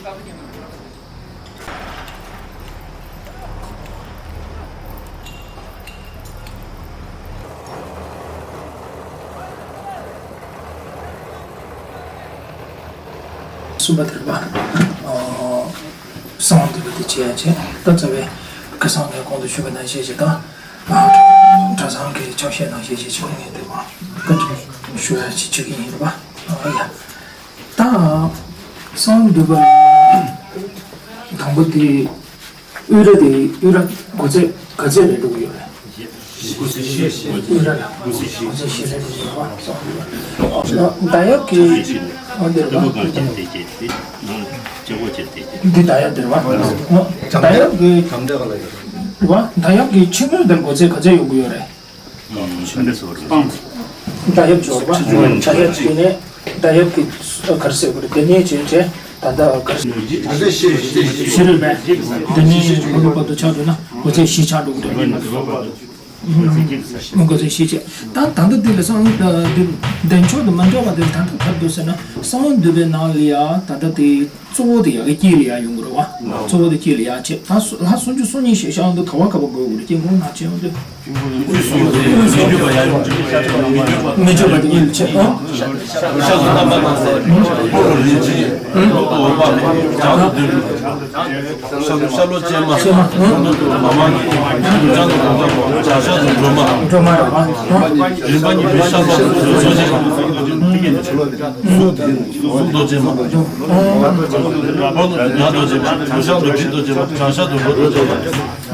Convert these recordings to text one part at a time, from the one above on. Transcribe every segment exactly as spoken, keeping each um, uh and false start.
གསུམ་པ་དེར་པ། གསང་བ་འདུས་པ་དེ་བྱས་ཡ་བྱས། ད་རྩ་བའི་ཁ་སང་ངས་གོང་དུ་ཞུས་པ་ནང་བཞིན་བྱས་དང་། གྲྭ་ཚང་གི་ཕྱག་བཞེས་ནང་བཞིན་བྱས་བྱས་ངས་འདུག་བ། བཀའ་འདྲི་ཞུ་ཡ་ཅིག་བྱེད་ཀྱི་ཡིན་འདུག་བ། ཡ། ད་གསང་བ་འདུས་པ་དང་པོ་དེ། དབུས་ར་དེ། དབུས་ར་སྒོ་ཚད་ག་ཚད་རེ་འགྲོ་གི་ཡོད་རེད། དབུས་ར་ལ་སྒོ་ཚད་བཞི་རེ་འགྲོ་གི་ཡོད་པ། ད་ཡབ་ཀྱི། འོ་འདིར་བ། འདི་ད་ཡབ་འདིར་བ། ད་ཡབ་ཀྱི། བ། ད་ཡབ་ཀྱི་ཕྱི་ངོས་འདིར་སྒོ་ཚད་ག་ཚད་ཡོང་གི་ཡོད་རེད། ད་ཡབ་ཀྱི་འོག་པ། ད་ཡབ་ཀྱི་ག་རེ་ཟེར་དགོས་རེད། དེ་ནས་བྱས་བྱས་ད་ལྟ་ག་རེ་ཟེར། བཞི་རེད་པས། དེ་ནས་ལྷོ་ནུབ་བར་དུ་ཆགས་འགྲོ་ན་སྒོ་ཚད་བཞི་ཆགས་འགྲོ་གི་རེད། སྒོ་ཚད་བཞི་བྱས། ད་ད་ལྟ་འདི་ལ་སང་འདི་བདེ་མཆོག་དང་མ་འདྲ་བ་དེ་ད་ལྟ་ག་རེ་འདུག་ཟེར་ན། གསང་བ་འདུས་པའི་ནང་ལ་ཡ་ད་ལྟ་དེ། གཙོ་བོ་དེ་ཡ་གི་དཀྱིལ་ལ་ཡ་ཡོང་གི་རེད་བ། གཙོ་བོ་དེ་དཀྱིལ་ལ་ཡ་བྱས། ད་སུ་ལྷ་སུམ་ཅུ་སོ་གཉིས་ཞེས་བྱ་བ་འདི་ག་བ་ག་བ་དགོས་དགོས་རེད། དཀྱིལ་འཁོར་ནང་བྱས་ཡོང་དུས། མི་བསྐྱོད་པ་དེ་གཉིས་ལ་བྱས། ཨང་། ཤ་ཟ་རྣམ་པ་སྣང་མཛད། ཤ་ཟ་རྣམ་པ་སྣང་མཛད། འོག་པ། བྱང་དུ་བདུད། ཤ་ལོ་ཤ་ལོ་ཅན་མ། ཅན་མ། མ་མ་གི། བྱང་དུ་གོང་ས་པོ། བྱང་ཤ་དུ་སྒྲོལ་མ། སྒྲོལ་མ་རེད་བ། རིམ་པ་གཉིས་པའི་ཤ་ལོ་སུམ་ཅུ་སོ་གཅིག། གཟུགས་དེ། གཟུགས་རྡོ་རྗེ་མ། ཨོ། ནག་རྡོ་རྗེ་མ། བྱང་ཤ་དུ་རི་རྡོ་རྗེ་མ། བྱང་ཤ་དུ་རི་རྡོ་རྗེ་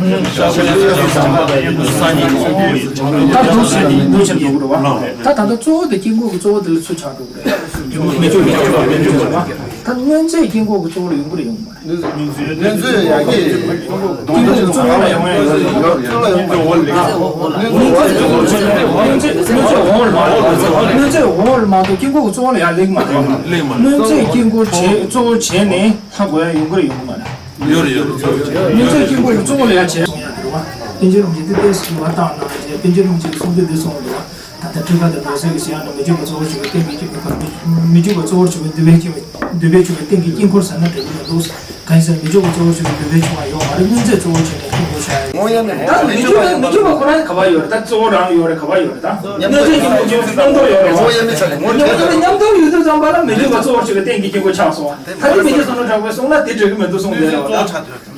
མ། ཤ་ཁུ་ལ་ཚ་ཤ་བྱང་པ་ལ་ཡིན་དུ་ས་ཉིད་ཀྱི་ཀུན་ཡིན། ད་འདུག་ཟེར་ནས་འདུག་ཟེར་འགྲོ་གི་རེད་བ། ད་ད་ལྟ་གཙོ་བོ་དེ་དཀྱིལ་འཁོར་གྱི་གཙོ་བོ་དེ་ལ་ཚུར་ཆགས་འགྲོ་གི་རེད། མི་བསྐྱོད་པའི་གཙོ་བོ་ལ་ཡོང་གི་རེད་བ། ད་གནོད་མཛེས་དཀྱིལ་འཁོར་གྱི་གཙོ་བོ་ལ་ཡོང་གི་མ་རེད། གནོད་མཛེས་ཡ་གི། དཀྱིལ་འཁོར་གཙོ་བོ་ལ་ཡོང་ཡ་ཡོད་རེད། གཙོ་བོ་ལ་ཡོང་གི་ཡོད་རེད། གནོད་མཛེས་འོག་ལ་མ་གཏོགས། གནོད་མཛེས་འོག་ལ་མ་གཏོགས་དཀྱིལ་འཁོར་གྱི་གཙོ་བོ་ལ་ཡ་སླེབས་མ་རེད། སླེབས་མ་རེད། གནོད་མཛེས་དཀྱིལ་འཁོར་བྱས་གཙོ་བོ་བྱས་ནས་ལྷ་སྒོ་ཡ་ཡོང་གི་རེད་ཡོང་གི་མ་རེད། ཡོད་རེད་ཡོད་རེད། གནོད་མཛེས་དཀྱིལ་འཁོར་གྱི་གཙོ་བོ་ལ་ཡ་བྱས་སོང་ཡ་དེ་རེད་བ། པཎ་ཆེན་རིན་པོ་ཆེ་དེ་ལྟས་སུ་བ་བཏང་གནང་བྱས། པཎ་ཆེན་རིན་པོ་ཆེ་གི་གསུང་དེ་འདི་གསུངས་འདུག་བ། ད་ལྟ་ཁྲི་ཀ་དང་འགྲོ་སའི་གི་ཟེར་ཡང་ན། མི་བསྐྱོད་པ་གཙོ་བོར་གྱུར་པའི་སྟེང་གི་དཀྱིལ་འཁོར། མི་བསྐྱོད་པ་གཙོ་བོར་གྱུར་པའི་འདུས་པའི་དཀྱིལ། འདུས་པས་གྱུར་པའི་སྟེང་གི་དཀྱིལ་འཁོར་ཟེར་ན་འགྲིག་གི་མི་འདུག་གང་ཡིན་ཟེར་ན། མི་བསྐྱོད་པ་གཙོ་བོར་གྱུར་པའི་འདུས་པས་བྱུང་བ་ཡོད་མ་རེད། གནོད་མཛེས་གཙོ་བོར་བྱས་ནས་དཀྱིལ་འཁོར་ཆགས་ཡ་ཡོད། ད་མི་བསྐྱོད་པ་མི་བསྐྱོད་པ་ཁོ་རང་ག་པར་ཡོད་རེད། ད་གཙོ་བོ་རང་ཡོད་རེད། ག་པར་ཡོད་རེད། ད་གནོད་མཛེས་དཀྱིལ་འཁོར་གྱི་རྣམ་རྟོག་ཡོད་རེད་བ། གནོད་མཛེས་དཀྱིལ་འཁོར་གྱི་རྣམ་རྟོག་ཡོད་དུས་ཙམ་པ་ལ་མི་བསྐྱོད་པ་གཙོ་བོར་གྱུར་པའི་སྟེང་གི་དཀྱིལ་འཁོར་ཆགས་སོང་བ། ད་དེ་པཎ་ཆེན་བསམ་གྲུབ་གྲགས་པའི་གསུང་ལ་དེ་འགྲིག་གི་མི་འདུག་གསུངས་བསྡད་རེད་བ།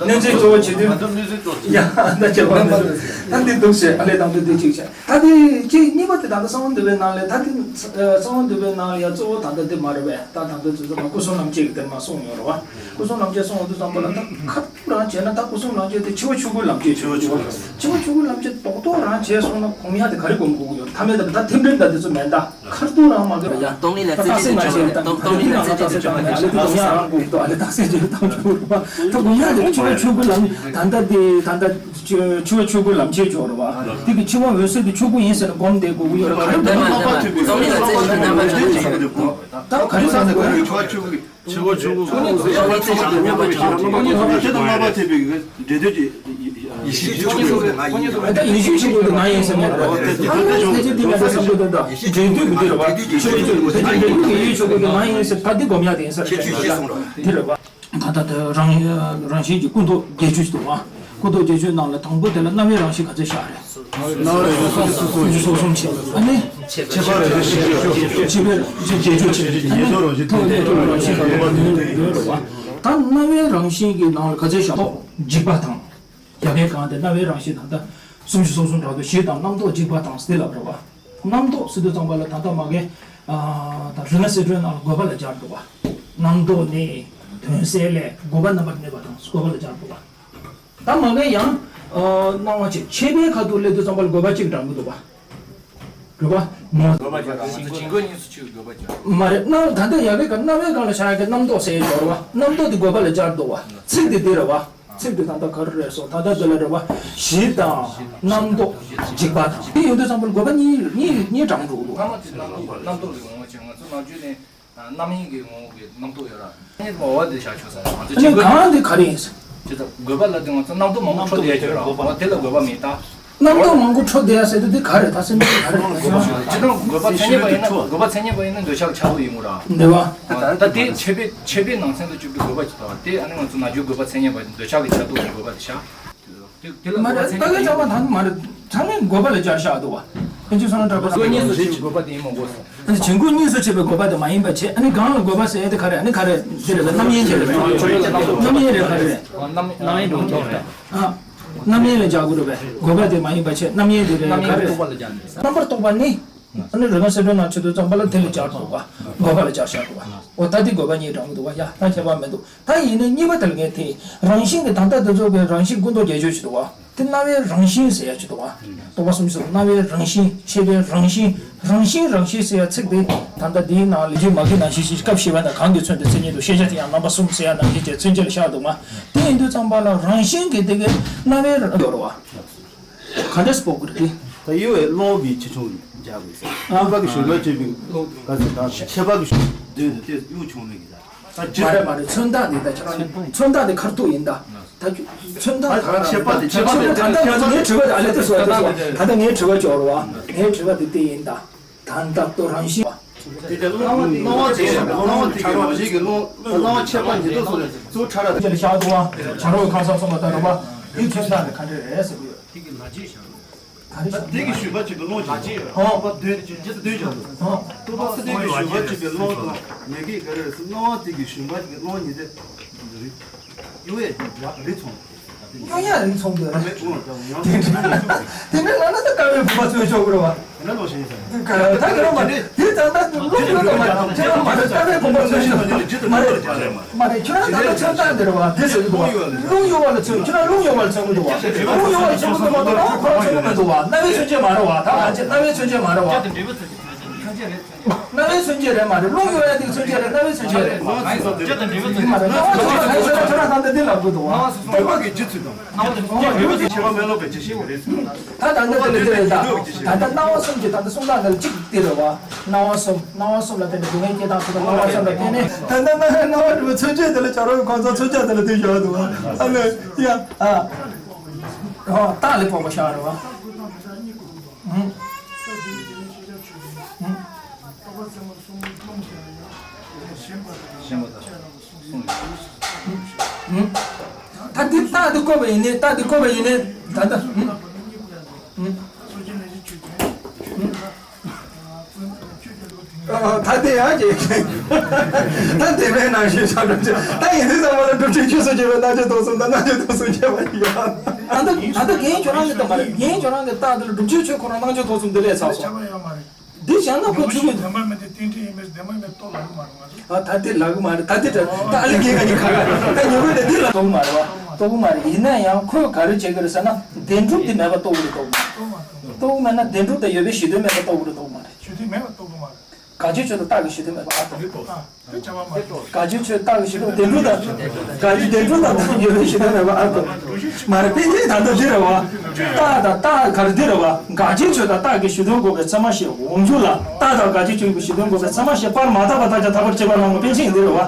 གནོད་མཛེས་གཙོ་བོར་བྱེད་དུས། ཡ། ད་ཁྱད་པར་མི་འདུག་ད་འདི་འདུག་ཟེར། ཨ་ལས་དང་པོ་འདི་གཅིག་བྱས། ད་འདི་གཅིག། གཉིས་པ་དེ་ད་ལྟ་གསང་བ་འདུས་པའི་ནང་ལས། ད་འདི་གསང་བ་འདུས་པའི་ནང་ལ་ཡ་གཙོ་བོ་ད་ལྟ་འདི་མ་རེད་པས། ད་ད་ལྟ་ཚོད་ཚོད་མ་སྐུ་གསུམ་ལམ་བྱེད་ཀྱི་དེར་མ་གསུངས་ཡོད་རེད་བ། སྐུ་གསུམ་ལམ་བྱེད་གསུངས་ཡོང་དུས་ཙམ་པ་ལ། ད་ཁ་ཐུག་རང་བྱས་ན། ད་སྐུ་གསུམ་ལམ་བྱེད་དེ་འཆི་བ་ཆོས་སྐུའི་ལམ་བྱེད་ཆོས་སྐུའི་ལམ། འཆི་བ་ཆོས་སྐུའི་ལམ་བྱེད་རྡོག་རྡོག་རང་བྱས་སོང་ན་སྒོམ་ཡ་དེ་ག་རེ་སྒོམ་དགོས་ཀྱི་ཡོད། ཐ་མལ་དང་ད་ཐིམ་རིམ་ད་དེ་ཚོ་མེད་ད། ཁ་ཐུག་རང་མ་གི་ཡ། སྟོང་ཉིད་ལ་རྟགས་གསལ་མ་བྱས། སྟོང་ཉིད་ལ་རྟགས་གསལ་བྱས། ཨ་ལས་དེ་སྒོམ་ཡ་རང་དགོས་འདུག་ཨ་ལས་རྟགས་གསལ་བྱས་ད་སྒོམ་ཡ་དེ་འཆི་བ་ཆོས་སྐུའི་ལམ། ད་ལྟ་དེ་ད་ལྟ་འཆི་བ་ཆོས་སྐུའི་ལམ་བྱེད་ཆོག་རེད་བ། དེ་གི་འཆི་བ་འོད་གསལ་དེ་ཆོས་སྐུ་ཡིན་ཟེར་ནས་སྒོམ་བསྡད་དགོས་ཀྱི་ཡོད་རེད་བ། སྟོང་ཉིད་ལ་རྟགས་གསལ་བྱས་ད་སྒོམ་ཡ་རང་དགོས་འདུག་ད་ག་རེ་ཟེར་ན། འཆི་བ་ཆོས་སྐུ། འཆི་བ་ཆོས་སྐུ། སྟོང་ཉིད་ལ་རྟགས་གསལ་བྱས་ད་སྒོམ་ཡ་རང་དགོས་འདུག་དེ་དང་རྣམ་པ་ཐེ་བའི་འབྲེལ་འདོད་ཀྱི་ཡེ་ཤེས་ཆོས་སྐུ་ཡིན་ཟེར་ན་ང་ཡིན། ད་ཡེ་ཤེས་ཆོས་སྐུ་དེ་ང་ཡིན་ཟེར་ནས། ད་ལྟ་ཕལ་ཆེར་དེ་ང་ཚོ་བསམ་བློ་གཏོང་དང་འབྲེལ་འདོད་ཀྱི་དེ་རེད་བ། ཆོས་ཀྱི་ཆོས་སྐུ་ཕལ་ཆེར་འབྲེལ་འདོད་ཀྱི་ཡེ་ཤེས་ཆོས་སྐུ་དེ་ང་ཡིན་ཟེར། ད་འདི་སྒོམ་ཡ་དེ་ཡིན་ཟེར་ཁྱེད་ཆོས་ཅན་གསུངས་རོགས། དེ་རེད་བ། ད་ལྟ་དེ་རང་རང་བཞིན་གྱི་སྐུ་མདོག་བརྒྱད་ཅུ་ཞིག་འདུག་བ། སྐུ་མདོག་བརྒྱད་ཅུའི་ནང་ལ་དང་པོ་དེ་ལ་རྣ་བའི་རང་བཞིན་ག་ཚོད་བཞག་རེད། རྣ་བའི་རང་བཞིན་སོ་སོ་སོ་སོ་སོ་སོ་བཞག་ཨ་ནི། ཕྱི་པའི་རང་བཞིན་བརྒྱད་ཅུ། ཕྱི་པའི་རང་བཞིན་བརྒྱད་ཅུ་བྱས། ཨ་ནི་ཐོག་ནས་ཐོག་རང་བཞིན་ག་ཚོད་ཡོད་རེད་བ། ད་རྣ་བའི་རང་བཞིན་གྱི་ནང་ལ་ག་ཚོད་བཞག་རྣམ་རྟོག་འཇིགས་པ་དང་། ཡ་གིའི་སྒང་དེ་རྣ་བའི་རང་བཞིན་ད་ལྟ་སུམ་ཅུ་སོ་གསུམ་གྲགས་འདུག་བཞི་དང་རྣམ་རྟོག་འཇིགས་པ་དང་ཟེར་ལབ་རེད་བ། རྣམ་རྟོག་ཟེར་དུས་ཙམ་པ་ལ་ད་ལྟ་མ་གིའི་ཨ་ད་རིག་སྔགས་གསེར་སྒྲོན་ནང་ལ་དགོས་པ་ལ་སྦྱར་འདུག་བ། རྣམ་རྟོག་ནི་དོན་གསལ་ལས། དགོས་པ་རྣམ་པར་གནས་པ་དང་དགོས་པ་ལ་སྦྱར་འདུག་བ། ད་མ་གིའི་ཡང་ཨ་སྣང་བ་བྱེད་ཕྱི་པའི་ཁ་ཐུག་སླེབས་དུས་ཙམ་པ་ལ་དགོས་པ་གཅིག་དྲངས་གི་འདུག་བ། རེད་བ། མོ། དགོས་པ་སྦྱར། ང་ཚོ་བྱིང་རྒོད་གཉིས་སུ་ཕྱེ་བའི་དགོས་པ་སྦྱར། མ་རེད། རྣ་ད་ལྟ་ཡ་གིའི་སྒང་རྣ་བའི་སྒང་ལ་བཞག་ཡ་གི་རྣམ་རྟོག་ཟེར་ཡ་སྦྱོར་བ། རྣམ་རྟོག་དེ་དགོས་པ་ལ་སྦྱར་འདུག་བ། ཚིག་དེ་འདི་རེད་བ། ཚིག་དེ་ད་ལྟ་ག་རེ་རེད་སོང་། ད་ལྟ་འདི་ལ་རེད་བ། གཞི་དང་རྣམ་རྟོག་འཇིགས་པ་དང་། དེ་ཡོང་དུས་ཙམ་པ་ལ་དགོས་པ་གཉིས་གཉིས་གཉིས་དྲངས་འགྲོ་གི་འདུག་སྔ་མ་དེ་རྣམ་རྟོག་རྣམ་རྟོག་གི་ངོ་བོ་བྱས། ང་ཚོ་ནམ་རྒྱུན་ནས་རྣམ་གཡེང་གི་ངོ་བོ་གི་རྣམ་རྟོག་ཡོད་ར། ཨ་ནི་འོ་བ་དེ་བཞག་ཆོག་ས་རེད། ང་ཚོ་ཨ་ནི་གང་དེ་ག་རེ་ཡིན་ཟེར། ཅི་ལྟར་དགོས་པ་ལ་དེ་ང་ཚོ་རྣམ་རྟོག་མང་པོ་འཕྲོ་བསྡད་ཡོད་ར། འོ་དེ་ལ་དགོས་པ་མིན་ད། རྣམ་རྟོག་མང་པོ་འཕྲོ་བསྡད་ཡ་ཟེར་དུས་འདི་ག་རེད། ད་སེམས་ཅན་ག་རེད། སྤྱིར་བཏང་དགོས་པ་མཚན་ཉིད་པ་ཡིན་ན། དགོས་པ་མཚན་ཉིད་པ་ཡིན་ན་འདོད་ཆགས་ཀྱི་ཆགས་ལུགས་ཡིན་དགོས་ར། འདོད་པ། ད་དེ་འཆད་པའི་འཆད་པའི་ནང་ཚན་དུ་བཅུག་པའི་དགོས་པ་ཅིག་དང་། དེ་ཨ་ནི་ང་ཚོ་ནམ་རྒྱུན་དགོས་པ་མཚན་ཉིད་པ་འདོད་ཆགས་ཀྱི་ཆགས་ལུགས་ཀྱི་དགོས་པ་དེ་བཞག་དེ་དེ་ལ་མ་རེད། དགོས་པ་མཚན་ཉིད་པ་ཡིན། ད་གི་ཚང་མ་ད་མ་རེད། ཚང་མས་དགོས་པ་ལ་སྦྱར་བཞག་འདུག་བ། ཕན་ཆད་སོང་ན་གྲྭ་པ་ཚོ་ལ་དགོས་པ་དེ་ཡིན་མ་དགོས་སོ། ཨ་ནི་བྱིང་རྒོད་གཉིས་སུ་ཕྱེ་བའི་དགོས་པ་དེ་མ་ཡིན་པ་བྱས། ཨ་ནི་གང་ལ་དགོས་པ་ཟེར་ཡ་དེ་ག་རེ། ཨ་ནི་ག་རེ་འདི་རེད་པས། རྣམ་དབྱེ་འདི་རེད་པས། རྣམ་དབྱེ་རེད། ག་རེ་རེད། རྣམ་དབྱེ་འགྲོ་ཐོག་ད། ཨ། རྣམ་དབྱེ་ལ་སྦྱར་དགོས་རེད་པས། དགོས་པ་དེ་མ་ཡིན་པ་བྱས། རྣམ་དབྱེ་འདི་རེད། ག་རེ་རེད། རྣམ་པར་རྟོག་པ་ནི། ཨ་ནི་རིག་པ་གསལ་སྒྲོན་ནང་བྱེད་དུས་ཙམ་པ་ལ་དེ་ལ་སྦྱར་དགོས་པ། དགོས་པ་ལ་སྦྱར་བཞག་འདུག་བ། འོ་ད་དེ་དགོས་པ་གཉིས་དྲངས་འདུག་བ། ཡ་ད་ཁྱད་པར་མི་འདུག་ད་ཡིན་ནའི་གཉིས་པ་དེ་ལ་ངས་དེ་རང་བཞིན་གྱི་ད་ལྟ་དེ་ཚོ་གི་རང་བཞིན་ཀུན་རྟོག་བརྒྱད་སྦྱོར་ཞིག་འདུག་བ། དེ་རྣ་བའི་རང་བཞིན་ཟེར་ཡ་ཅིག་འདུག་བ། རྟོག་པ་སུམ་ཅུ་སོགས་རྣ་བའི་རང་བཞིན། མཆེད་པའི་རང་བཞིན། རང་བཞིན་རང་བཞིན་ཟེར་ཡ་ཚིག་དེ་ད་ལྟ་འདིའི་ནང་ལ་རྒྱུད་མ་གི་ནང་བཞིན་ཞིག་སྐབས་ཞེས་པ་ན་གང་གི་ཚུལ་དུ་མཚན་ཉིད་དུ་ཤེས་བྱ་དེ་ཡང་རྣམ་པ་གསུམ་ཟེར་ཡ་ནང་བཞིན་བྱས་མཚོན་བྱེད་ལ་བཞག་འདུག་མ། དེ་ཡིན་དུས་ཙམ་པ་ལ་རང་བཞིན་གྱི་དེ་གའི་རྣ་བའི་རང་ཡོད་རེད་བ། ག་འདྲས་སྤོག་དགོས་རེད། ད་གཡོ་བའི་རླུང་གི་ཆེ་ཆུང་སྦྱར་དགོས་ཟེར། ཨ། རྣམ་པ་གི་ཞུམ་པ་བྱེད་པའི་ག་ཚོད་དང་། མཆེད་པ་གི་ཞུམ་པ་དུས་དུ་དེ་གཡོ་ཆུང་མིན་གྱི་ད། མ་རེད་མ་རེད། མཚོན་རྟགས་འདི་ད་ཁྱེད་རང་མཚོན་རྟགས་འདི་ཁ་ཐུག་ཡིན་ད། ད་མཚོན་རྟགས་ད་ག་རང་། མཆེད་པ་དེ། མཆེད་པ་དེ། ད་ལྟ་ང་ཚོ་ངའི་དྲི་བ་དེ་ཨ་ལས་དེ་སོ་དེ་སོ། ད་ལྟ་ངའི་དྲི་བ་སྐྱོར་བ། ངའི་དྲི་བ་དེ་དེ་ཡིན་ད། ད་ལྟ་ལྟོ་རང་བཞིན། དེ་ལྟར་རླུང་རྣ་བ་དེ་རྣ་བ་དེ་གི་རང་བཞིན་གྱི་རླུང་རྣ་བ་མཆེད་པ་ཉིད་དུ་སོང་ནས་གཙོ་བོ་ཕྲ་རགས་དེ་ལ་བཞག་འདུག་བ། བྱ་རོག་ཁ་སང་སོང་བ་ལྟར་རེད་བ། དེའི་མཚོན་རྟགས་དེ་ག་འདྲ་རེད་ཟེར་གི་ཡོད། དེ་གི་ལ་རྗེས་བཞག་ག་རེ་བཞག་དེ་གི་ཞུམ་པ་བྱེད་པའི་རླུང་ཅིག་ཨོ། རྟོག་པ་བདུན་བརྒྱད་དུ་བདུན་བཞག་འདུག་ཨོ། རྟོག་པ་སེམས་ཅན་གྱི་ཞུམ་པ་བྱེད་པའི་རླུང་དང་། ཉེར་གཅིག་ག་རེ་རེད་ཟེར། རྣ་བ་དེ་གི་ཞུམ་པ་བྱེད་པའི་རླུང་གཉིས་དེ་རེད། གཡོ་ཡ་རིགས་མཚུངས། གཡོ་ཡ་རིགས་མཚུངས་དེ་རེད། དེ་འདྲ་ལ་ན་ད་དཀའ་བའི་བུ་མ་ཚོས་ཆོག་གི་རེད་བ། ད་གི་རོ་མ་རེད། དེ་ད་ལྟ་རླུང་ཡོད་དམ་མ་རེད། ཁྱེད་རང་མ་རེད། དཀའ་བའི་བུ་མ་ཚོས་ཆོག་མ་རེད། མ་རེད། ཁྱེད་རང་ད་ལྟ་མཚོན་རྟགས་འདི་རེད་བ། དེ་ཟེར་གི་འདུག་བ། རླུང་གཡོ་བ་ལ་མཚོན། ཁྱེད་རང་རླུང་གཡོ་བ་ལ་མཚོན་གི་འདུག་བ། རླུང་གཡོ་བ་ལ་མཚོན་གི་འདུག་མ་གཏོགས་རང་ཁོ་རང་མཚོན་གི་མི་འདུག་བ། རྣ་བའི་མཚོན་བྱེད་མ་རེད་བ། ད་ང་ཚོ་རྣ་བའི་མཚོན་བྱེད་མ་རེད་བ། རྣ་བའི་མཚོན་བྱེད་རེད་མ་རེད། རླུང་གཡོ་ཡ་དེ་མཚོན་བྱེད་རེད། རྣ་བའི་མཚོན་བྱེད་རེད། མ་རེད། རྣ་བ་མཚོན་བྱེད་རེད་ཟེར་ན་ཁྱོད་རང་ད་ལྟ་འདི་ལབ་དགོས་འདུག་བ། རྟོག་པ་གི་རྗེས་ཚུལ་དང་། རྣ་བ་མཚོན་བྱེད་རེད་མ་རེད། རྣ་བ་མཚོན་བྱེད་རེད་མ་རེད། ད་ལྟ་འདི་ལ་འདི་རེད་ད། ད་ལྟ་རྣ་བ་གསུམ་གྱི་ད་ལྟ་གསུང་སྟངས་འདི་ལ་གཅིག་འདི་རེད་བ། རྣ་བ་གསུམ། རྣ་བ་གསུམ་ལ་བརྟེན་ནས་སྡུག་བསྔལ་སྐྱེ་སྟངས་ཚོ་དང་། རྣ་བ་གསུམ་ལ་བརྟེན་ནས་ད་ལྟ་རྣ་རྣ་བ་འདྲ་བའི་མཚོན་བྱེད་འདི་ལ་བྱ་རོག་གོང་ཚོ་མཚོན་བྱེད་འདི་ལ་འདི་བཞག་འདུག་བ། ཨ་ལས་ཡ་ཨ། རྟགས་ལ་ཕོག་པ་ཤར་རེད་བ། ཞེན་པ་དང་གསུམ་ཡོད། ད་འདི་རྟགས་འདི་བཀོད་པ་ཡིན་ནའི། རྟགས་འདི་བཀོད་པ་ཡིན་ནའི་ད་ལྟ། ད་དེ་ཡང་ཅིག་ད་དེ་མེད་ནང་བཞིན་བྱ་སྒྲུབ་ཅིག་ད་ཡིན་དུས་ཙམ་པ་ལ་སྒྲུབ་བྱེད་ཆོས་སུ་སྐྱེ་བའི་རྣམ་དཔྱོད་དོན་གསུམ་དང་། རྣམ་དཔྱོད་དོན་གསུམ་སྐྱེ་བ་ཡིན་ཡང་། ད་ལྟ་ད་ལྟ་རྒན་ཁྱོད་རང་གི་ལྟ་མ་རེད། རྒན་ཁྱོད་རང་གི་རྟགས་འདི་ལ་སྒྲུབ་བྱེད་ཆོས་ཁོ་རང་རྣམ་དཔྱོད་དོན་གསུམ་འདི་ལས་ཚར་སོང་། འདི་བྱས་ན་ཁོ་ཚུགས་ཀྱི་འདུག་བདེན་པ་མིན་ཏེ་རྟེན་འབྲེལ་ཡིན་པས་བདེན་པ་མིན་ཏོ་ལབ་ཀྱི་མ་རེད་ང་ཚོ། ཨ་ད་དེ་ལབ་ཀྱི་མ་རེད། ད་དེ་ད་ད་ཨ་ལེ་རྒན་ག་ནི་ཁ་ཁ་ད་ཉོ་གི་དེ་འདི་ལ་རྟོགས་ཀྱི་མ་རེད་བ། རྟོགས་ཀྱི་མ་རེད། ཡིན་ན་ཡང་ཁོས་ག་རེ་བྱེད་ཀྱི་རེད་ཟེར་ན། བདེན་གྲུབ་དེ་མེད་པ་རྟོགས་ཀྱི་རེད། རྟོགས་ཀྱི་མ་རེད། རྟོགས་ཀྱི་མེད་ན་བདེན་གྲུབ་དང་ཡོད་པའི་གཞི་དོན་མེད་པ་རྟོགས་ཀྱི་རེད། རྟོགས་ཀྱི་མ་རེད། གཞི་དོན་མེད་པ་རྟོགས་ཀྱི་མ་རེད། དགག་བྱའི་ཆོས་དང་རྟགས་ཀྱི་གཞི་དོན་མེད་པ་ཨ་རྟོགས། དགག་བྱའི་ཆོས་རྟགས་ཀྱི་གཞི་དོན་བདེན་གྲུབ་དང་། དགག་བྱའི་བདེན་གྲུབ་དང་རྟགས་ཡོད་པའི་གཞི་དོན་མེད་པ་ཨ་རྟོགས། མ་རེད། པཎ་ཆེན་ད་ལྟ་འདི་རེད་བ། རྟགས་དང་རྟགས་ག་རེ་འདི་རེད་བ། དགག་བྱའི་ཆོས་དང་རྟགས་ཀྱི་གཞི་དོན་འགོག་པའི་ཚད་མ་བཤད་འོང་རྒྱུ་ལ། རྟགས་དང་དགག་བྱའི་ཆོས་ཀྱི་གཞི་དོན་འགོག་པའི་ཚད་མ་བཤད་པར་མ་བརྟགས་པར་བརྟགས་ཀྱང་རྟག་པར་དཔྱད་པ་གནང་བ་པཎ་ཆེན་འདི་རེད་བ།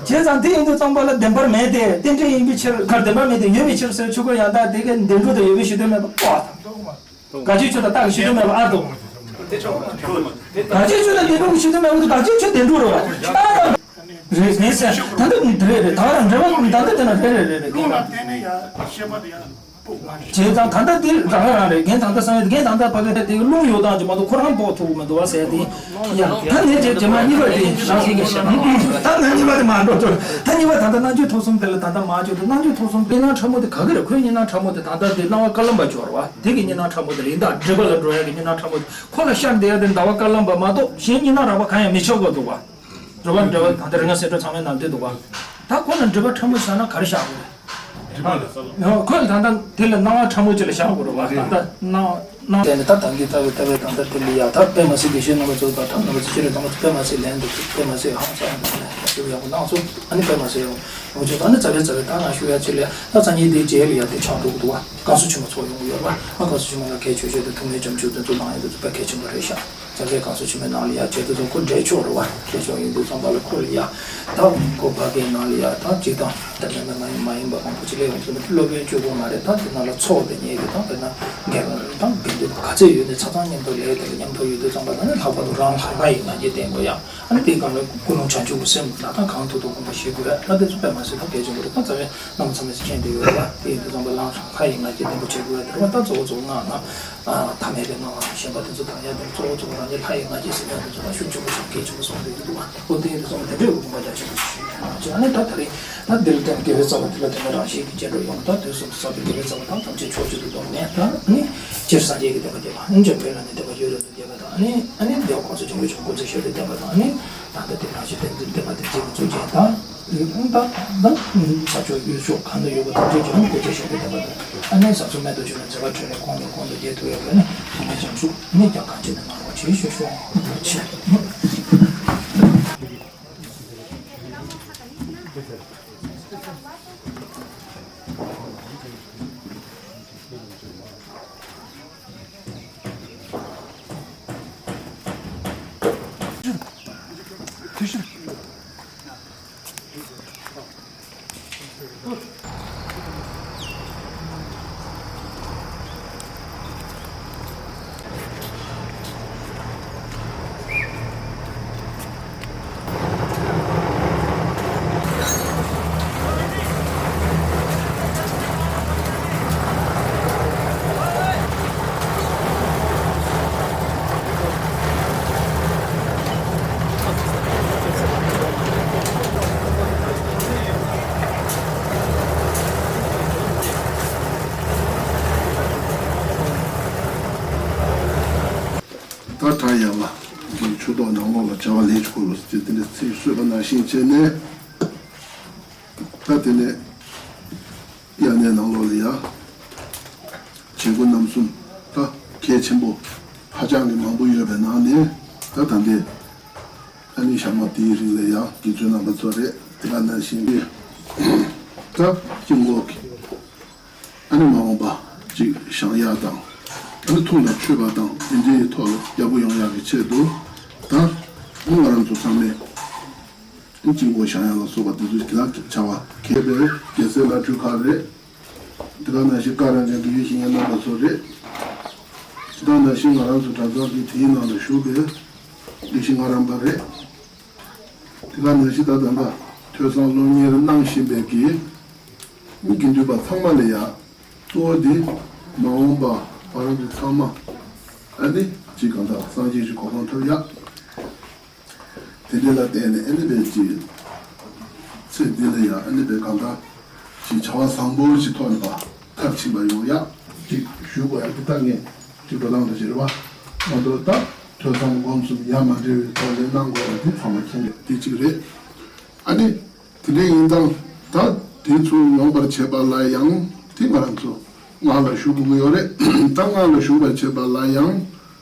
བྱས་ཙང་དེ་ཡིན་དུས་ཙམ་པ་ལ་བདེན་པར་མེད་དེ་རྟེན་འབྲེལ་ཡིན་པའི་ཕྱིར། ག་བདེན་པར་མེད་དེ་ཡོད་པའི་ཕྱིར་ཟེར་ཆོས་སྐུ་ཡང་དག་དེ་གའི་བདེན་གྲུབ་དང་ཡོད་པའི་གཞི་དོན་མེད་པ་རྟོགས་པ་དང་། དགག་བྱའི་ཆོས་དང་རྟགས་ཀྱི་གཞི་དོན་མེད་པ་ཨ་རྟོགས། དགག་བྱའི་ཆོས་དང་བདེན་གྲུབ་ཀྱི་གཞི་དོན་མེད་པ་དགག་བྱའི་ཆོས་བདེན་གྲུབ་རེད་བ། རྟགས་དང་། རེད་རེད་ཟེར། ད་ལྟ་འདི་རེད་རེད། ད་རང་འགྲེལ་པ་ད་ལྟ་དེ་ན་རེད་རེད་རེད་རེད། རྟོགས་པ་བརྟེན་ནས་ཡང་ཤེས་པ་དེ་ཡང་། བྱས་ཙང་ད་ལྟ་འདི་རང་རང་རེད། རྒན་ད་ལྟ་བསམ་ཡས་རྒན་ད་ལྟ་ཕ་གི་དེ་རླུང་གཡོ་སྟངས་ཀྱི་མ་གཏོགས་ཁོ་རང་དཔོག་ཐུབ་ཀྱི་མི་འདུག་བ་ཟེར་ཏེ། ཡ་ད་ནས་རྗེས་རྗེས་མ་གཉིས་པ་དེ་ཞག་ཟིན་གྱི་ཞག་ད་ང་གཉིས་པ་དེ་མ་འགྲོ་ཐུབ། ད་གཉིས་པ་ད་ལྟ་རྣམ་དཔྱོད་ཐོབ་གསུམ་དེ་ལ་ད་ལྟ་མ་བརྗོད་དུ། རྣམ་དཔྱོད་ཐོབ་གསུམ་དེ་གཉིས་སྣང་ཕྲ་མོ་དེ་ག་གི་རེད། ཁོའི་གཉིས་སྣང་ཕྲ་མོ་དེ་ད་ལྟ་དེ་སྣང་བ་དཀར་ལམ་པ་སྦྱོར་བ་དེ་གི་གཉིས་སྣང་ཕྲ་མོ་དེ་རེད། ཡིན་ད་སྒྲིབ་པ་ལ་འགྲོ་ཡ་གི་གཉིས་སྣང་ཕྲ་མོ་དེ། ཁོ་ལ་ཤར་བསྡད་ཡ་དེ་ཟླ་བ་དཀར་ལམ་པ་མ་གཏོགས་གཞན་གཉིས་སྣང་རགས་པ་གང་ཡང་མི་ཆོག་གི་འདུག་བ། རེད་བ། འགྲེལ་པ་ད་ལྟ་རིག་སྔགས་གསལ་སྒྲོན་ཚང་མའི་ནང་བསྡད་འདུག་བ། ད་ཁོ་ལ་སྒྲིབ་པ་ཕྲ་མོ་བཞག་ན་ག་རེ་བཞག་དགོས་རེད། སྒྲིབ་པ་ལ་ས་ལ། ཁོ་ལ་ད་ལྟ་དེ་ལ་སྣང་བ་ཕྲ་མོ་ཅིག་ལ་བཞག་དགོས་རེད་བ། ད་ལྟ་སྣང་སྣང་། དེ་ནི་ད་དང་གི་ལྟ་བའི་ལྟ་བའི་ད་ལྟ་དེ་ལ་ཡ་ད་དཔེ་མ་སྲིད་པའི་ཤེས་རྣམ་པ་ཚོ་དང་ཐབས་རྣམ་པ་ཚོ་ཤེས་རབ་དང་དཔེ་མ་སྲིད་ལན་འདུག་དཔེ་མ་སྲིད་ཧང་སང་འདུག་ཡག་པོ་གནང་སོང་། ཨ་ནི་དཔེ་མ་སྲིད་ཡག་པོ་ཡོང་ཆོག་ཨ་ནི་རྩ་བའི་རྩ་བའི་ད་ང་ཞུ་ཡ་ཅིག་ལ་ད་སང་ཉིན་དེའི་རྗེས་ལ་ཡ་དེ་ཆགས་འགྲོ་གི་འདུག་བ། བསྐང་གསོ་ཆེན་མོ་ཚོགས་ཡོང་གི་ཡོད་རེད་བ། ཨ་བསྐང་གསོ་ཆེན་མོ་ལ་གལ་ཆེ་ཤོས་དེ་ཐུགས་སྨོན་ལྕམ་ཆུ་དེ་ཚོ་གནང་ཡ་དེ་ཚོ་དཔེ་གལ་ཆེན་པོ་རེད་ཤག་རྩ་བའི་བསྐང་གསོ་ཆེན་མོའི་ནང་ལ་ཡ་བྱེད་དེ་ཚོ་ཁོ་འབྲེལ་ཆོག་རེད་བ། འབྲེལ་ཆོག་ཡིན་དུས་ཙམ་པ་ལ་ཁོ་ལ་ཡ་ད་ཁོ་ཕ་གིའི་ནང་ལ་ཡ་ད་སྤྱིར་བཏང་ད་མེད་མེད་མ་ཡིན་མ་ཡིན་པ་མང་པོ་ཅིག་སླེབས་ཡོང་དུས་ན་སློབ་དཔོན་གཅིག་པོ་མ་རེད། ད་དེ་ནང་ལ་ཚོགས་དེ་ཉེ་གི་ད་དཔེར་ན་རྒན་ད་དགེ་འདུན་ག་ཚད་ཡོད་ནས་ཆ་ཚང་མཉམ་དུ་ལས་དེ་ལ་མཉམ་དུ་ཡོད་དུས་ཙམ་པ་ད་ནི་ལྷག་པར་དུ་རང་ལྷ་ཁང་ཡིན་ན་རྗེས་བསྟན་དགོས་ཡ། ཨ་ནི་དེའི་སྒང་ལ་ཀུན་སློང་བྱང་ཆུབ་ཀྱི་སེམས་ལ་ད་གང་ཐུབ་ཐུབ་སྒོམ་པ་བྱེད་དགོས། ད་དེ་ཚོ་དཔེ་མ་སྲིད་ད་གལ་ཆེན་པོ་རེད། ད་རྩ་བའི་རྣམ་པ་ཚང་མས་མཁྱེན་བསྡད་ཡོད་རེད་བ། དེ་ཡིན་དུས་ཙམ་པ་ལའང་རང་ཁ་ཡིན་ང་རྒྱལ་ལྡན་པོ་བྱེད་དགོས་ཡ་དེ་རེད་བ། ད་གཙོ་བོ་གཙོ་བོ་ང་ང་ཐ་མལ་པའི་ངང་ལ་ཞེན་པ་དེ་ཚོ་དང་ཡ་དེ་གཙོ་བོ་གཙོ་བོ་རང་གི་ལྷ་ཡི་ང་རྒྱལ་ཟེར་ཡ་དེ་ཚོ་ད་ཤུགས་ཆེན་པོ་ཞིག་གལ་ཆེན་པོ་སོང་བསྡད་ཀྱི་འདུག་བ། འོ་དེ་ཡིན་དུས་ཙམ་པ་དེ་འདྲའི་དགོངས་པ་རྒྱ་ཆེན་པོ་ཞིག་ཞུ་ཡ་ཡིན། ཨ་ནི་ད་ད་རེས་ད་འདི་ལ་བརྟེན་དགེ་བའི་རྩ་བ་དེ་ལ་བརྟེན་ནས་རང་བཞིན་གྱི་རྗེས་འགྲོ་ཡོང་ད་དུས་གསུམ་དུ་ཟབ་པའི་དགེ་བའི་རྩ་བ་དང་ཐམས་ཅད་ཕྱོགས་གཅིག་ཏུ་བསྡོམས་ནས་ད་ཨ་ནི་སྤྱིར་སངས་རྒྱས་ཀྱི་བསྟན་པ་བསྟན་པ་ཨ་ནི་འཇམ་དཔལ་ལ་ནི་བསྟན་པ་ཡོད་རེད། བསྟན་པ་དང་ཨ་ནི་ཨ་ནི་འདི་ཁོང་ཚོ་འཇམ་དཔལ་གྱི་སྐུ་ཚེ་ཞབས་པད་བརྟན་པ་དང་ཨ་ནི་ད་ལྟ་དེ་ནང་བཞིན་བསྟན་འཛིན་བསྟན་པ་བསྟན་འཛིན་གྱི་གཙུག་རྒྱན་དང་ད་ད་ས་ཕྱོགས་ཡུལ་ཕྱོགས་གང་དུ་ཡོད་པ་ཐམས་ཅད་ཀྱང་སྐུ་ཚེ་ཞབས་པད་བརྟན་པ་དང་ཨ་ནི་ས་ཚོ་སྨད་དུ་བྱོན་ནས་མཛད་པ་འཕྲིན་ལས་གོང་ནས་གོང་དུ་རྒྱས་ཐུབ་ཡོད་པ་ནི་ཐུགས་རྗེ་བྱང་ཆུབ་ནི་ཀྱང་གང་ཅི་ནས་མང་བ་ཇི་བཞིན་ཤོག་ཆེ། ད་གྲྭ་ཡན་ལག་གི་ཆོས་ཐོག་ནང་ལོགས་ལ་བྱ་བ་ལས་ཀྱི་འཁོར་ལོ་ཟེར་དེ་འདྲ་ཚིག་གསོལ་བ་ནང་བཞིན་བྱས་ནས། ད་དེ་ནས་དབྱར་གནས་ནང་ལོགས་ལ་ཡང་བྱེད་སྒོ་རྣམ་གསུམ་ད་གལ་ཆེན་པོ་ཧ་ཅང་གི་མང་པོ་ཡོད་པའི་ནང་ནས་ད་ད་ལྟའི་ཨ་ནི་ཞག་མ་དེའི་རིང་ལ་ཡང་དགེ་ཚུལ་རྣམ་པ་ཚོ་རེད། དེ་ག་ནང་བཞིན་གྱི་ད་དཀྱིལ་འཁོར་གྱི་ཨ་ནི་མ་འོངས་པ་ཅིག་བཞེངས་ཡག་དང་། ཨ་ནི་ཐུགས་ལ་ཆོད་པ་དང་དེ་འདྲའི་ཐོག་ལ་ཡག་པོ་ཡོང་ཡག་གི་ཆེད་དུ་ད་ཨ་ནི་ང་རང་ཚོ་ཚང་མས་ཨ་ནི་དཀྱིལ་འཁོར་བཞེངས་ཡག་ལ་སོགས་པ་དེ་ཚོ་གི་ལ་བྱ་བ་གལ་པའི་རྒྱལ་སྲས་བླ་སྤྲུལ་ཁག་རེད། དེ་ག་ནང་བཞིན་བཀའ་རང་ཅན་དུ་ཡོད་ཤིང་ཡང་རྣམ་པ་ཚོ་རེད། དེ་ག་ནང་བཞིན་ང་རང་ཚོ་གྲྭ་ཚང་གི་དེའི་ནང་ལ་བཞུགས་པའི་དགེ་བཤེས་ངག་རམས་པ་རེད། དེ་ག་ནང་བཞིན་ད་ད་ལྟ་ཐོས་བསམ་སློབ་གཉེར་གནང་བཞིན་པའི་གི་མི་དགེ་འདུན་པ་ཚང་མ་ལ་ཡ་གཙོ་བོ་དེ་མ་འོངས་པ་བར་དུ་ཚང་མ་ཨ་ནི་ཅིག་གང་ལྟར་སངས་རྒྱས་ཀྱི་གོ་འཕང་ཐོབ་ཡག་དེ་འདྲ་ལ་བརྟེན་ནས་ཨ་ནི་བས་ཀྱི་ཚེ་འདི་ལ་ཡང་ཨ་ནི་བས་གང་ལྟར་ཅིག་བྱ་བ་བཟང་པོ་ཞིག་ཐོག་ནས་པ་མཐར་ཕྱིན་པ་ཡོང་ཡག་ཅིག་ཞུ་དགོས་ཡག་འདི་ད་ངས་ཅིག་འགྲོ་སྟངས་དེ་ཞིག་རེད་བ། ང་ཚོ་ད་ཐོས་བསམ་སྒོམ་གསུམ་ཡ་མ་བྲལ་བའི་ཐོག་ནས་གནང་དགོས་པ་འདི་ཚང་མ་མཁྱེན་པ་འདི་གཅིག་རེད། ཨ་ནི་དེ་འདྲ་ཡིན་ཙང་ད་དེ་ཚོ་ཡོང་བར་བྱེད་པ་ལ་ཡང་དེ་ང་རང་ཚོ་སྔགས་ལ་ཞུགས་དགོས་ཀྱི་ཡོད་རེད། ད་སྔགས་ལ་ཞུགས་པར་བྱེད་པ་ལ་ཡང་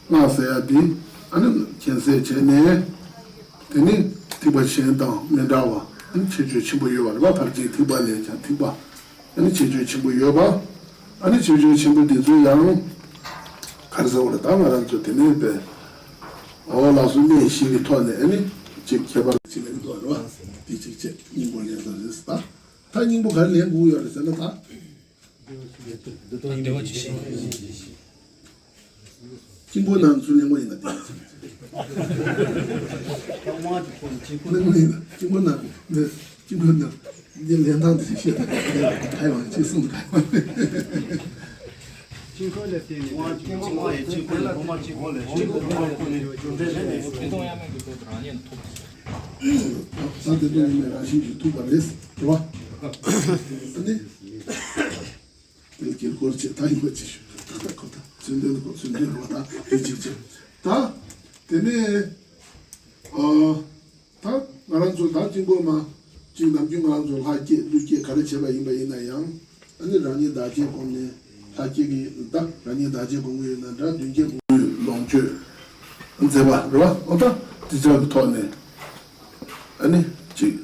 སྔགས་ཟེར་ཡ་དེ་ཨ་ནི་མཁྱེན་གསལ་བྱས་ནས། དེ་ནི་ཐེག་པ་ཆེན་དང་མི་འདྲ་བ། ཨ་ནི་ཁྱད་ཆོས་ཆེན་པོ་ཡོད་པ་རེད་པ། ཕར་ཕྱིན་ཐེག་པ་ལས་ཀྱང་ཐེག་པ། ཨ་ནི་ཁྱད་ཆོས་ཆེན་པོ་ཡོད་པ། ཨ་ནི་ཁྱད་ཆོས་ཆེན་པོ་དེ་ཚོ་ཡང་ག་རེ་ཟེར་བ་རེད། ད་ང་རང་ཚོ་དེ་ནས་པའི་འོ་ལགས་སོ་གནས་བཞི་གི་ཐོག་ནས་ཨ་ནི་ཅིག་ཁྱད་པར་ཅིག་ལེན་དགོས་རེད་པ། དེ་ཅིག་བྱས་སྙིང་པོ་ལེན་ས་རེད་ད། ད་སྙིང་པོ་ག་རེ་ལེན་དགོས་ཡོད་རེད་ཟེར་ན་ད། དཀྱིལ་འཁོར་ནང་ཚུར་ལེན་དགོས་ཡིན་ན་དེ། ལེན་དགོས་ཡིན་ན་དཀྱིལ་འཁོར་ནང་ནས་དཀྱིལ་འཁོར་ནང་འདི་ལེན་སྟངས་དེ་བཤད་ད་ག་ཡོང་ཅི་གསུངས་ག་ཡོང་། དཀྱིལ་འཁོར་ལ་བརྟེན་ནས་དཀྱིལ་འཁོར་ཡི་དཀྱིལ་འཁོར་ལ་ཐོག་མ་དཀྱིལ་འཁོར་ལ་དཀྱིལ་འཁོར་ཐོག་མ་ཁོ་ནས་རྒྱུ་འབྲས་ལས་ནས་ད་དེ་ཚོ་ཡིན་ནའི་རང་བཞིན་གྱིས་ཐུག་པ་རེད་རེད་བ། ཨ་ནི། དེ་དཀྱིལ་འཁོར་བྱེད་ད་ཡིན་པ་ཅི་ཞུ་ད་ད་ཁོ་ད་ཚུལ་འདོན་ཁོ་ཚུལ་འདོན་རོ་ད་དེ་ཅིག་བྱེད་ད། དེ་ནས་ཨ་ད་ང་རང་ཚོ་ད་དཀྱིལ་འཁོར་མ་ཅིག་ནམ་རྒྱུན་ང་རང་ཚོ་ལྷ་བསྐྱེད་ཀླུ་བསྐྱེད་ག་རེ་བྱེད་པ་ཡིན་པ་ཡིན་ན་ཡང་ཨ་ནི་རང་ཉིད་བདག་བསྐྱེད་བསྒོམས་ནས་ལྷ་བསྐྱེད་ཀྱི་ད་རང་ཉིད་བདག་བསྐྱེད་བསྒོམ་གྱི་ཡོད་ན་འདྲ་མདུན་བསྐྱེད་བསྒོམ་གྱི་ཡོད་ལོངས་སྤྱོད་མཛད་པ་རེད་བ། ཨོ་ད་དེ་ཅག་གི་ཐོག་ནས། ཨ་ནི་ཅིག་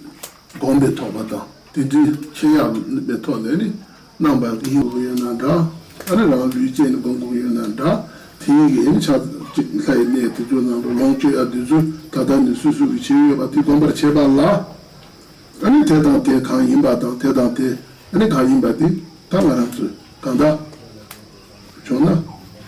སྒོམ་པའི་ཐོག་པ་དང་དེ་དུས་མཁྱེན་ཡག་པའི་ཐོག་ནས་ནི་གནང་བ་ཡིན་དགོས་ཡོད་ན་འདྲ། ཨ་ནི་རང་ལུས་བསྐྱེད་ནས་སྒོམ་དགོས་ཡོད་ན་འདྲ། དེ་ཡི་གེ་ནི་ཆ་གཅིག་ལྷ་ཡི་གནས་དེ་ཚོའི་ནང་དུ་ལོངས་སྤྱོད་ཡག་དེ་ཚོ་ད་ལྟ་ནས་སུས་སུ་གི་བྱས་ཡོད་པ་དེ་སྒོམ་པར་བྱེད་པ་ལ། ཨ་ནི་དེ་དང་དེ་གང་ཡིན་པ་དང་དེ་དང་དེ་ཨ་ནི་གང་ཡིན་པ་དེ་ད་ང་རང་ཚོས་གང་ལྟར་བྱུང་ན་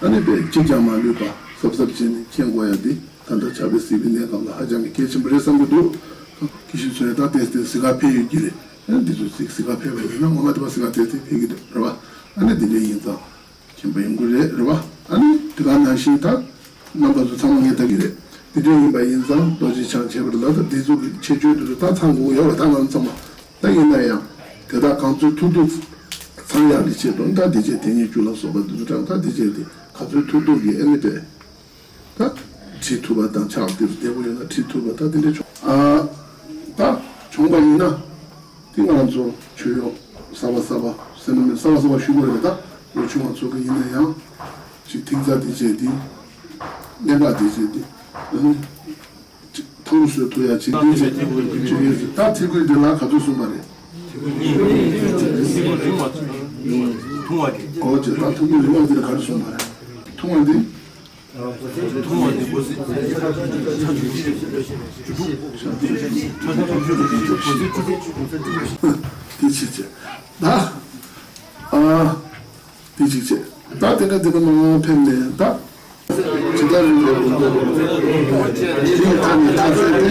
ཨ་ནི་དཔེ་གཅིག་ཀྱང་མ་ལུས་པ་གཟབ་གཟབ་བྱས་ནས་མཁྱེན་དགོས་ཡ་འདི་ད་ལྟ་ཕྱག་དཔེ་གཟིགས་པའི་གནས་སྐབས་ལ་ཧ་ཅང་གི་གལ་ཆེན་པོ་རེད་བསམ་གྱི་འདུག་དགེ་བཤེས་ཚོས་ད་ཏོག་ཙམ་གཟིགས་ག་ཕེབས་ཡོད་ཀྱི་རེད། ཨ་ནི་འདི་ཚོ་གཟིགས་གཟིགས་ག་ཕེབས་པ་ཡིན་ན་ངོ་མ་དེ་བ་གཟིགས་ག་ཏོག་ཙམ་ཕེབས་ཀྱི་འདུག་རེད་བ། ཨ་ནི་འདི་འདྲ་ཡིན་ཙང་། མཁྱེན་པ་ཡོང་གི་རེད། རེད་བ། ཨ་ནི་དེ་ག་ནང་བཞིན་ད་རྣམ་པ་ཚོ་ཚང་མ་ངས་ལྟ་གི་རེད། དེ་འདྲ་ཡིན་པ་ཡིན་ཙང་རྡོ་རྗེ་འཆང་ཁྱད་པར་ལ་ད་འདི་ཚོ་གི་ཁྱད་ཆོས་དེ་ཚོ་ད་ཚང་དགོས་ཡོད་རེད། ད་ང་ཚོ་ཚང་མ་ད་ཡིན་ན་ཡང་དེ་དག་གང་ཚོད་ཐུབ་ཐུབ་ཚང་ཡག་གི་ཆེད་དུ་ད་འདི་བྱས་དེ་ཉིད་བཅུ་ལ་སོགས་པ་འདི་ཚོ་དྲངས། ད་འདི་བྱས་དེ་ག་ཚོད་ཐུབ་ཐུབ་ཀྱི་ཨ་ནི་དཔེ་ད་བྲིས་ཐུབ་པ་དང་ཕྱག་དེ་ཚོ་བདེ་པོ་ཡོད་ན་བྲིས་ཐུབ་པ་ད་དེ་འདྲ་བྱུང་ཨ་ད་བྱུང་པ་ཡིན་ན། དེ་ང་རང་ཚོ་ཆོས་ཡོག་གསར་པ་གསར་པ་ཟེར་ན་མེད་གསར་པ་གསར་པ་ཞུ་དགོས་རེད། ད་ལོ་ཆུང་བ་ཚོ་གི་ཡིན་ན་ཡང་ཅིག་ཐིག་རྩ་དེ་བྱས་ཏེ་གནད་འགག་དེ་བྱས་ཏེ་ཨ་ནི་ཅིག་ཐང་བཟོས་ཐུབ་ཡ་ཅིག་དེ་བྱས་ཏེ་ཅིག་ཡོད་ཟེར། ད་ཐིག་སྐུད་དེ་ལ་ག་ཚོད་གསུངས་པ་རེད། ཨོ་ཅེ་ད་ཐིག་སྐུད་རིང་བ་དེ་ལ་ག་རེ་གསུངས་པ་རེད། ཐུང་བ་འདི། དེ་ཅིག་བྱས། ད། ཨ། དེ་ཅིག་བྱས། ད་དེ་ནས་དེ་ག་ནང་ཕེབས་ནས་ད། ཇི་ལྟར་རིང་བའི་དགོངས་པ། དེའི་མཐའ་ནས་མཐའ་བཙལ་ཏེ།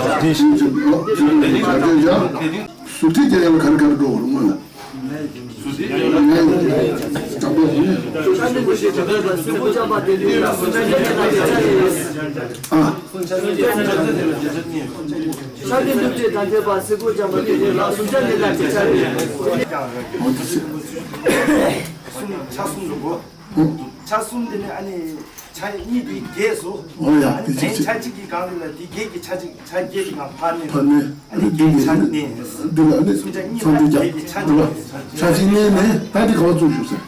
དེ་བཞིན་གྱི་ལོ་དེ་ནས་ག་དེ་ཡང་། ཟུར་ཐིག་རྒྱག་ཡ་ལ་ག་རེ་ག་རེ་འགྲོ་བ་རུང་བ་ལ། ཨ། ཕྱག་གི་ནུབ་ཏུ་ད་ཐེ་བ་སེ་གོལ་རྐྱང་པ་དེ་ནི་ལ་སུམ་ཆ་ནི་ལ་ཅི་ཆ་རེད། ཆ་གསུམ་འདུག་གོ། ཆ་གསུམ་དེ་ནི་ཨ་ནི་ཆ་གཉིས་དེ་བརྒྱད་སོ། ཨོ་ཡ་དེ་ཅིག་ཆ་གཅིག་གི་སྒང་རེད་ལ་དེ་བརྒྱད་ཀྱི་ཆ་གཅིག་ཆ་བརྒྱད་ཀྱི་སྒང་ཕར་ནས། ཕར་ནས་ཨ་ནི་བརྒྱད་ཀྱི་ཆ་གཉིས། འདི་ལ་ཨ་ནི་སུམ་ཆ་གཉིས་ཚང་དེ་ལ་བརྒྱད་ཀྱི་ཆ་གཉིས། ཆ་གཅིག་གནས་ནས་ད་དེ་ག་བ་བཙུགས་བཞུགས་ཟེར།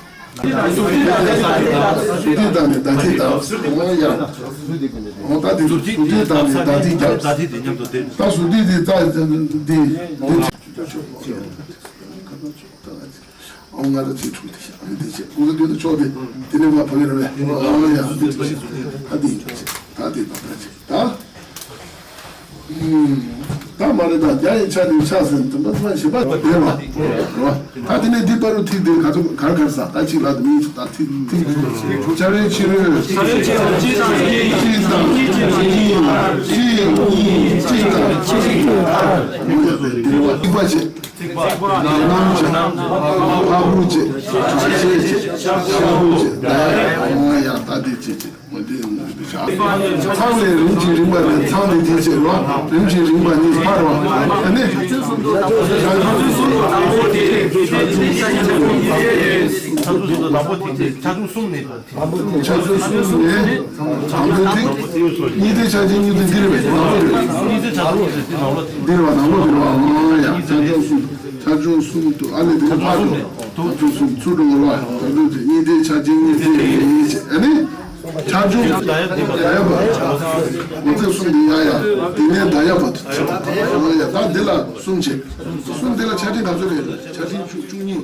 ཟུར་ཐིག་བཏང་ནས་ད་ཐིག་བཏང་། ཨོ་ཡ། ཨོ་ད་དེ་ཟུར་ཐིག་བཏང་ནས་ད་ཐིག་བརྒྱབ། ད་ཐིག་དེ་མཉམ་དུ་དེ། ད་ཟུར་ཐིག་དེ་ད་དེ་དེ། ཨོ་ང་ར་ཚིག་ཐུག་དེ་ཤ་ཨ་དེ་ཆེ་ཀུ་ཟུ་དེ་ཆོག་དེ་དེ་ནས་མ་ཕ་གི་ར་བས། ཨོ་ཡ་དེ་ཐུག་ཤ་ད་དེ་ཡིན་ད་ཆེ་ད། ད་མ་རེད་ད་རྒྱ་ཡི་ཆ་ནི་ཆ་ཟིན་དུ་མ་ཐུབ་ཞེས་པ་དེ་བ། ད་དེ་ནས་འདི་པ་རུ་ཐིག་འདིར་ག་ཚོད་གར་གར་ས་ད་ཅིག་ལ་དུ་མིན་ད་ཐིག་ཐིག་ཆ་རེ་ཕྱི་རོལ་གཅིག་དང་གཅིག་དང་གཅིག་དང་གཅིག་དང་ཨོ་ཡ་དེ་བ་ཐིག་པ་ཆེ་ནམ་ཆེ་ཨ་བུ་ཆེ་ཆེ་ཆེ་ཤ་བུ་ཆེ་ད་ཡ་ཨོ་ཡ་ད་དེ་ཆེ་ཆེ། ཨོ་དེ་ཡང་ཚང་ལས་རིམ་གྱིས་རིམ་པ་ནི་ཚང་ནི་དེ་བྱེད་རོ། རིམ་གྱིས་རིམ་པ་ནི་འཕར་རོ། ཨ་ནི། ཆ་ཚུལ་གསུམ་ནས། དང་པོ་དེ་གཉིས་ལྡན་ཆ་ཅན་གཉིས་ལྡན་འདི་རེད་པས། ནང་ལོགས་རེད། འདི་རེད་བ་ནང་ལོགས་རེད་བ། ཨ་ཡ་ཆ་ཚུལ་གསུམ། ཆ་ཚུལ་གསུམ་དུ་ཨ་ནི་དེ་འཕར་རོ། ཆ་ཚུལ་གསུམ་ཚུར་འགྲོ་ངོ་ལ། ཆ་ཚུལ་དེ་གཉིས་ལྡན་ཆ་ཅན་གཉིས་ལྡན་ཡིན་ཞེས་ཨ་ནི། ཆ་ཆུང་ཆུང་ད་ཡ་བ། ང་ཚོས་གསུམ་འདི་ཡ་ཡ། དེ་ནས་ད་ཡ་བ་དུ་ཆ་ད་ཡ་ད་འདི་ལ་གསུམ་བྱེད། གསུམ་འདི་ལ་ཆ་ཕྲན་ག་ཚོད་རེད། ཆ་ཕྲན་བཅུ་བཅུ་གཉིས།